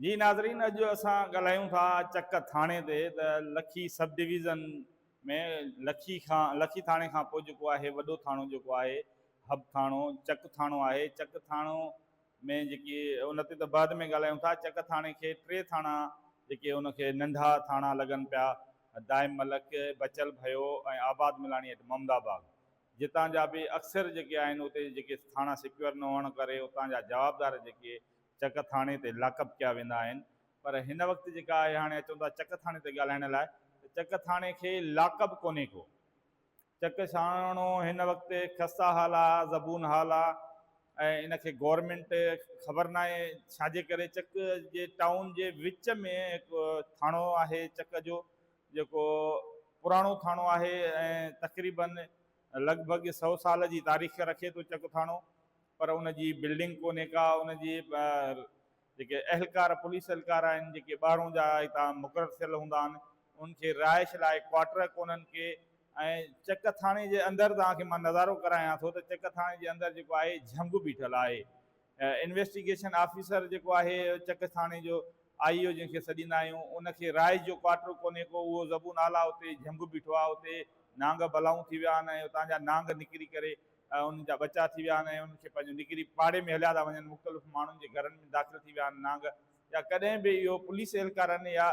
جي ناظرين اڄ اسان ڳالهايون ٿا چڪ ٿاڻي تي ته لکي سب ڊويزن ۾ لکي کان لکي ٿاڻي کان پوء جيڪو آهي وڏو ٿاڻو جيڪو آهي حب ٿاڻو چڪ ٿاڻو آهي چڪ ٿاڻو ۾ جيڪي ان تي ته بعد ۾ ڳالهايون ٿا چڪ ٿاڻي کي ٽي ٿاڻا جيڪي ان کي ننڍا ٿاڻا لڳن پيا دائم ملڪ بچل ڀيو ۽ آباد ملاڻي ايٽ محمد آباد جتان جا به اڪثر جيڪي آهن اتي جيڪي ٿاڻا سيڪيور نه هئڻ ڪري اتان جا جوابدار جيڪي چڪ ٿاڻي تي لاڪ اپ ڪيا ويندا آهن پر هن وقت جيڪا آهي هاڻي اچون ٿا چڪ ٿاڻي تي ڳالهائڻ لاء ته چڪ ٿاڻي کي لاڪ اپ ڪونهي ڪو چڪ ٿاڻو هن وقت خسته حال آ زبون حال آ ۽ ان کي گورنمينٽ خبر ناهي ڇاجي ڪري چڪ جي ٽائون جي وچ ۾ هڪ ٿاڻو آهي چڪ جو جيڪو پراڻو ٿاڻو آهي ۽ تقريبن لڳ ڀڳ سو سال جي تاريخ رکي ٿو چڪ ٿاڻو پر ان جي بلڊنگ ڪونهي ڪا ان جي جيڪي اهلڪار پوليس اهلڪار آهن جيڪي ٻاهرون جا هتان مقرر ٿيل هوندا آهن ان کي رهائش لاء ڪوارٽر ڪونهن ڪي ۽ چڪ ٿاڻي جي اندر توهان کي مان نظارو ڪرايان ٿو ته چڪ ٿاڻي جي اندر جيڪو آهي جهنگ بيٺل آهي انويسٽيگيشن آفيسر جيڪو آهي چڪ ٿاڻي جو آئي او جنهن کي سڏيندا آهيون ان کي رهائش جو ڪوارٽر ڪونهي ڪو اهو زبون اعليٰ اتي جهنگ بيٺو آهي اتي نانگ بلائون ٿي ويا آهن ۽ اتان جا نانگ نڪري ڪري ۽ انهن جا ٻچا ٿي ويا آهن ۽ انهن کي پنهنجو نڪري پاڙي ۾ هليا ٿا وڃن مختلف ماڻهن جي گهرن ۾ داخل ٿي ويا آهن نانگ يا ڪڏهن به اهو پوليس اهلڪارن يا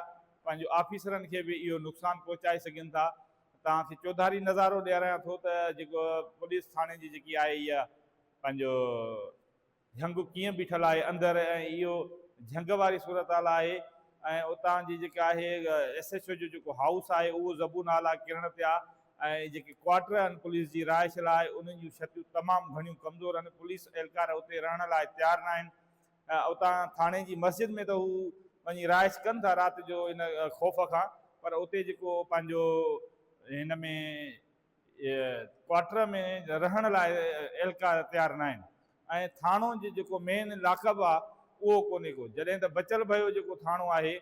پنهنجو آفيسرن کي به اهو نقصان پهچائي سگهن ٿا توهان کي چوڌاري نظارو ڏياريان ٿو ته جيڪو پوليس ٿاڻي جي جيڪي آهي اها پنهنجو جهنگ ڪيئن بيٺل آهي اندر ۽ اهو جهنگ واري صورتحال آهي ۽ اتان جي جيڪا آهي ايس ايڇ او جو جيڪو هائوس آهي اهو زبون حال آهي ڪرڻ تي آهي ۽ جيڪي ڪوارٽر آهن پوليس جي رهائش لاء انهن جون ڇتيون تمام گهڻيون ڪمزور آهن پوليس اهلڪار اتي رهڻ لاء تيار ناهن اتان ٿاڻي جي مسجد ۾ ته هو وڃي رهائش ڪن ٿا رات جو ان خوف کان پر اتي جيڪو پنهنجو هن ۾ ڪوارٽر ۾ رهڻ لاء اهلڪار تيار ناهن ۽ ٿاڻو جي جيڪو مين لاڪب آ اهو ڪونهي ڪو جڏهن ته بچل ڀيو جيڪو ٿاڻو آهي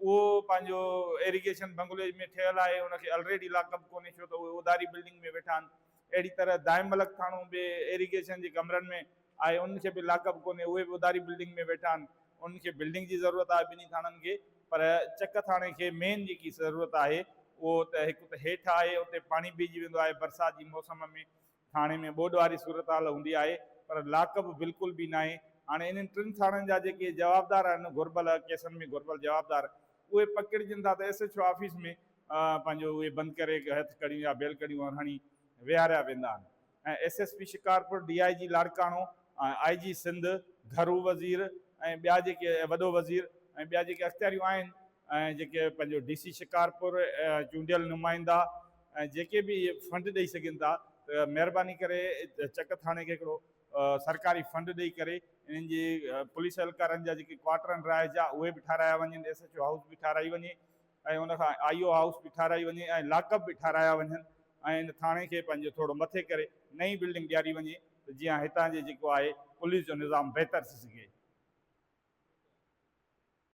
اهو پنهنجو ايريگيشن بنگلي ۾ ٺهيل آهي ان کي الريڊي لاڪب ڪونهي ڇو ته اهي اڌاري بلڊنگ ۾ ويٺا آهن اهڙي طرح دائم ملڪ ٿاڻو به ايريگيشن جي ڪمرن ۾ آهي انهن کي به لاڪ اپ ڪونهي اهي به اڌاري بلڊنگ ۾ ويٺا آهن انهن کي بلڊنگ جي ضرورت آهي ٻنهي ٿاڻن کي پر چڪ ٿاڻي کي مين جيڪي ضرورت آهي اهو ته هڪ ته هيٺ آهي اتي پاڻي بيهجي ويندو آهي برسات جي موسم ۾ ٿاڻي ۾ ٻوڏ واري صورتحال هوندي آهي پر لاڪ اپ بلڪل به ناهي هاڻي انهن ٽن ٿاڻن جا جيڪي جوابدار آهن گهربل ڪيسن ۾ گهربل جوابدار اهي پڪڙجن ٿا ته ايس ايڇ او آفيس ۾ پنهنجو اهي بند ڪري هٿ ڪڙيون يا بيل ڪڙيون هڻي ويهاريا ويندا آهن ۽ S S P Shikarpur, D I G Larkana, I G Sindh, گهرو وزير ۽ ٻيا جيڪي وڏو وزير ۽ ٻيا جيڪي اختياريون آهن ۽ جيڪي پنهنجو ڊي سي شڪارپور چونڊيل نمائندا ۽ جيڪي به فنڊ ڏئي سگهن ٿا ته مهرباني ڪري چڪ ٿاڻي کي هڪڙو سرڪاري فنڊ ڏئي ڪري انهن جي پوليس اهلڪارن جا جيڪي ڪوارٽر آهن رهائش جا اهي به ٺارايا وڃن ايس ايڇ او هائوس به ٺارائي وڃي ۽ ان کان آئي او هائوس به ٺارائي وڃي ۽ لاڪ اپ به ٺارايا وڃن ۽ ان ٿاڻي کي پنهنجو ٿورو مٿي ڪري نئين بلڊنگ ڏياري وڃي ته جيئن هتان جي جيڪو آهي پوليس جو نظام بهتر ٿي سگهي.